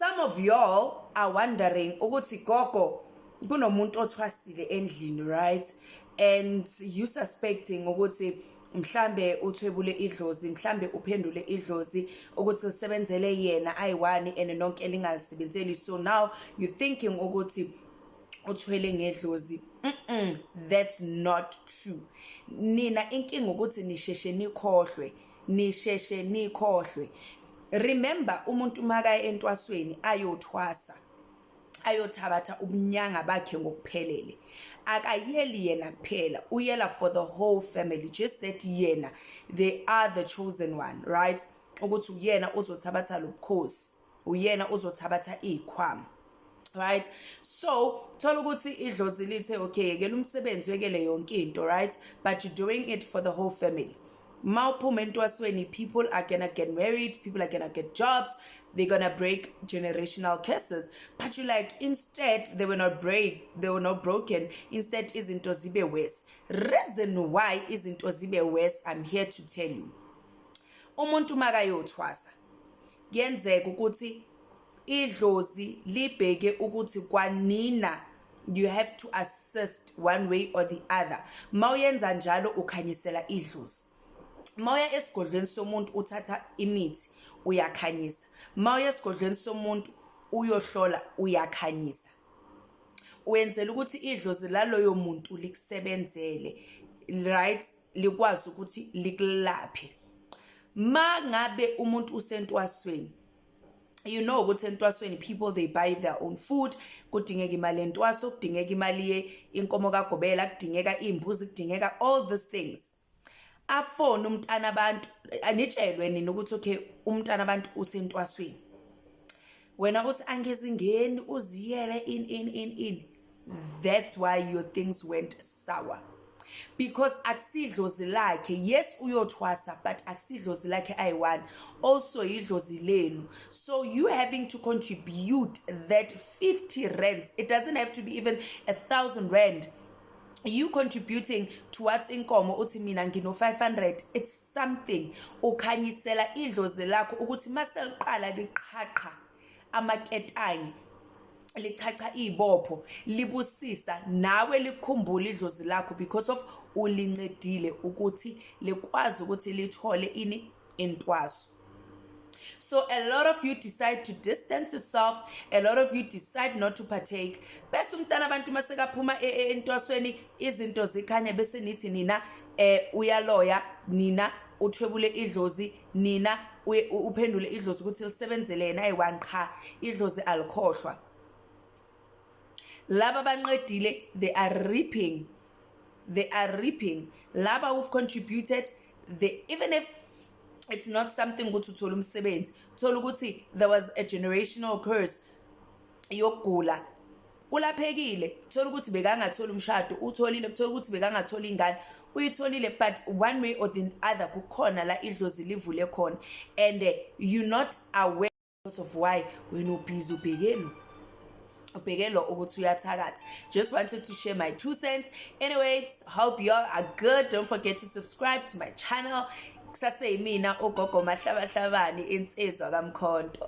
Some of y'all are wondering ukuthi, gogo, kunomuntu othwasile endlini, right? And you suspecting ukuthi mhlambe uthwebule idlozi, mhlambe uphendule idlozi ukuthi lisebenzele yena ayi-one and nonke lingalisebenzeli. So now you thinking ukuthi uthwele ngedlozi. That's not true. Nina inkinga ukuthi nisheshe nikhohlwe, nisheshe nikhohlwe. Remember, umuntu makaye entwasweni ayothwasa, ayothabatha ubunyanga bakhe ngokuphelele, akayeli yena kuphela, uyela for the whole family. Just that yena, they are the chosen one, right? Ukuthi uyena uzothabatha lobukhosi, uyena uzothabatha izikhwama, right? So thola ukuthi idlozi lithe, "Okay, yekela umsebenzi, wekele yonke into," right? But you're doing it for the whole family. Mawuphuma entwasweni, people are gonna get married, people are gonna get jobs, they're gonna break generational curses, but you like, instead they were not break, they were not broken. Instead izinto zibe worse. Reason why izinto zibe worse, I'm here to tell you. Umuntu makayothwasa, kuyenzeka ukuthi idlozi libheke ukuthi kwanina you have to assist one way or the other. Mawuyenza njalo, ukhanyisela idlozi. Mawuya esigodlweni somuntu uthatha imithi, uyakhanyisa. Mawuya esigodlweni somuntu uyohlola, uyakhanyisa. Wenzela ukuthi idlozi laloyo muntu likusebenzele, right? Likwazi ukuthi likulaphe. Ma ngabe umuntu usentwasweni, you know ukuthi entwasweni people, they buy their own food. Kudingeka imali entwaso, kudingeka imali ye inkomo kagobela, kudingeka imbuzi, kudingeka all these things. Afone umntana abantu, anitshelwe nini ukuthi, okay, umntana abantu usentwasweni. Wena uthi angezingeni, uziyele in in in in. That's why your things went sour, because akusidlozi lakhe. Yes, uyothwasa, but akusidlozi lakhe ayi-one, also idlozi lenu. So you having to contribute that 50 rands. It doesn't have to be even R1,000. You contributing towards inkomo, uthi mina ngino 500, it's something. Ukhanyisela idlozi lakho ukuthi maseliqala liqhaqha amaketane, lichacha izibopho, libusisa nawe, likukhumbula idlozi lakho because of ulincedile ukuthi likwazi ukuthi lithole ini, intwaso. So a lot of you decide to distance yourself, a lot of you decide not to partake. Bese umntana abantu masekaphuma entwasweni, izinto zikhanya, bese nithi nina uyaloya, nina uthwebule idlozi, nina uphendule idlozi ukuthi lisebenzele yena ayi-one. Qha, idlozi alikhohlwa. Laba banqedile, they are reaping, they are reaping. Laba who've contributed, they, even if it's not something ukuthi uthola umsebenzi, uthola ukuthi there was a generational curse yokugula, ulaphekile. Thola ukuthi bekangatholi umshado, utholile. Kuthola ukuthi bekangatholi ingane, uyitholile. But one way or the other, kukhona la idlozi livule khona and you're not aware of why. Wena ubhizi ubhekelo, ubhekelo ukuthi uyathakatha. Just wanted to share my 2 cents. Anyways, hope you all are good. Don't forget to subscribe to my channel. Kusaseyimina ugogo Mahlabahlabani, insizwa kaMkhonto.